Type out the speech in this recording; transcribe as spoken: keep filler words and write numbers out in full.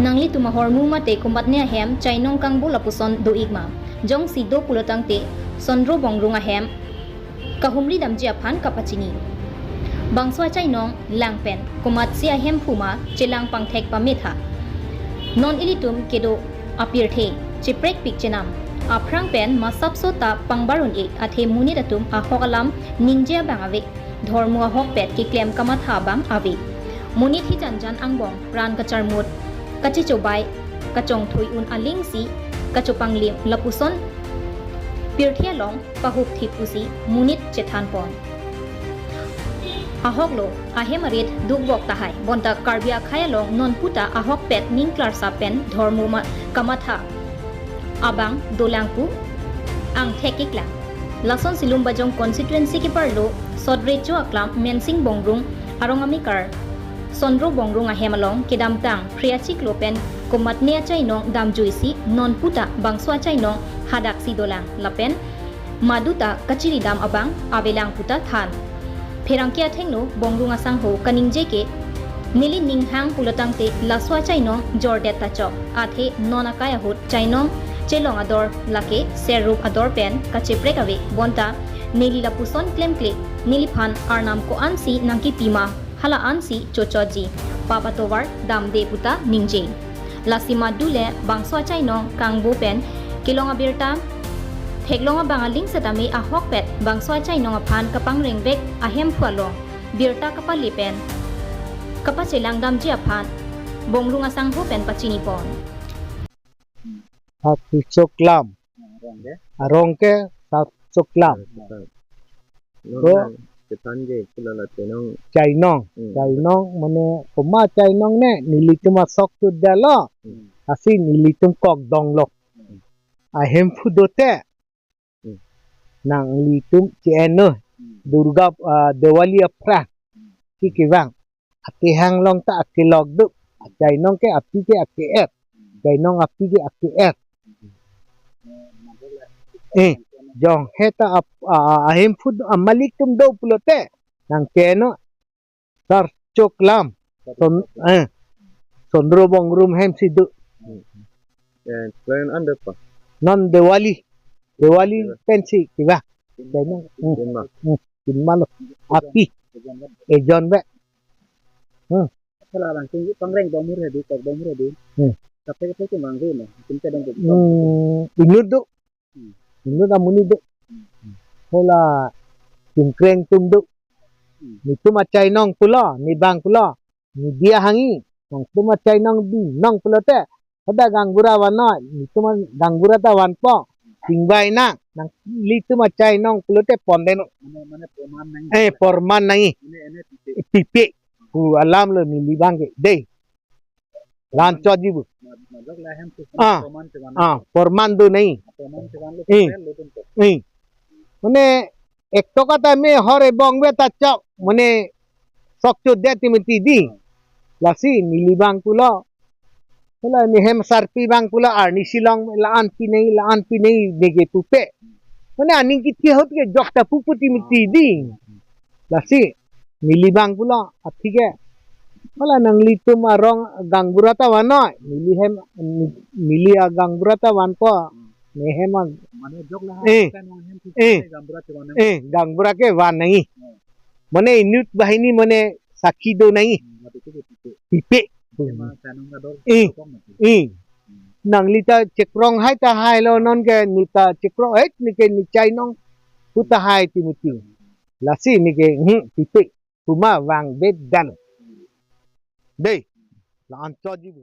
Nanglitum ahormu mate komatne ahem chainong kangbo lapuson do-ik ma? Jongsi do pulotangte Sondro Bongrung ahem kahumri damji aphan kapachini. Bangso achainong lang pen komatsi ahemphu ma chelang pangthek pametha. Non ilitum kedo apirthe cheprekpik chenam. Aphrang pen masapso ta pangbar un-e athe monit atum ahok alam ningje abang ave. Dhormo ahokpet keklem kamatha abang ave. Monit hijan jan angbong pran kacharmut, kachichobai, kachongthui un alingsi kachopanglim lapuson pirthe along pahupthip pusi monit chethanpon. Ahoklo, ahem arit dukvok tahai, bonta Karbi akhei along nonputa ahokpet ning klarsap pen dhormo ma-, kamatha abang dolang pu angthek keklang. Lasonsi Lumbajong constituency keparlo Sot Recho aklam Mensing Bongrung arong amekar Sondro Bongrung ahem along kedamtang phre achiklo pen komatne achainong damjuisi nonputa bangso achainong hadaksi dolang lapen maduta kachiridam abang avelang puta than. Pherangke athengno Bongrung asangho kaningje ke neli ninghang pulotangte laso achainong jordet ta chok. Athe non akai ahut chainong chelong ador lake serrup ador pen kacheprek ave bonta neli lapuson klemkle neliphan arnam ko-ansi nangkipima hala ansi chochotji, pap atovar damde puta ningje. Lasi madu le bangso achainong kangbo pen kelong abirta theklong abang aling setame ahokpet bangso achainong aphan kapangrengvek ahemphu along birta kapale pen kapachelang damji aphan Bongrung asangho pen pachinipon. Hak Choklam. Arong ke? Arong ke South Choklam. Choklam. Ko? Nong chethanji pulala chainong. Chainong. Hmm. Chainong mane koma chainong ne nelitum asok chudalo. Hmm. Lasi nelitum kok donglo. Hmm. Ahemphu dote. Hmm. Nanglitum cheno. Hmm. Durga, ah, Diwali aphrang. Hmm. Ki kevang. Akehang along ta akelok do. Achainong ke api ke ake-et. Chainong api ke ake-et. Eh, jong he ta ap-, a, a, ahemphu amalik atum do pulote. Nangkeno. Sar Choklam. Son, eh. Sondro Bongrung hemsi do. Eh, plan anda pa? Non Diwali. Diwali pensi kevang. Chainong. Hmm. Kinma. Hmm. Kinma lo. Api. Ejon be. Hmm. Hala abang tinggi pangreng bom hur hedi, kok bom hur hedi. Hmm. Kape kape ke bang hur na, tinggi dong ke. Hmm, inut do. Hmm. Inut amonit do. Hmm. Hala tingkreng atum do. Hmm. Netum achainong pulo, ne bang pulo. Ne dia hangji. Nangtum achainong binong pulote. Pada gangbura vannon, netum gangbura ta vanpo. Tingbai nang, nanglitum achainong pulote pondeno. Mane, mane porman nangji. Eh, porman nangji. Mane, ene pipe. Pipe. Pu alam lo neli bang ke. Dei. Lanchotji pu. Ma-, majok lahem tu ah, porman chevan. Ah, porman do nangji. Porman chevan lo eh, porman lo tum to. Eh. Mane ektok ata me hor ebong ve ta chok. Mane sok chodet ti mati dei. Lasi neli bang pulo. Hala nehem sarpi bang pulo arni silong la-an pi nangji, la-an pi nangji neke pupe. Mane aning kithi ahut ke jok ta pupu ti mati dei. Lasi neli bang pulo, athike. Hala nanglitum arong gangbura ta vannon, neli hem, neli agangbura ta vanpo, nehem ag-, mane jok la eh, kan wang hem eh, gangbura chevan nang. Eh, gangbura ke van nangji. Hmm. Mane inut banghini mane sakhi do nangji. Hmm, mati tu pipe. Pipe. Ema chainong ador eh, kok mati. Eh. Hmm. Nangli ta chekrong hai ta hailo non ke ne ta chekrong, eh, neke ne chainong pu ta hai ti mati. Lasi neke, hmm, pipe. Puma vang bedan. Dei, la-an chotji pu.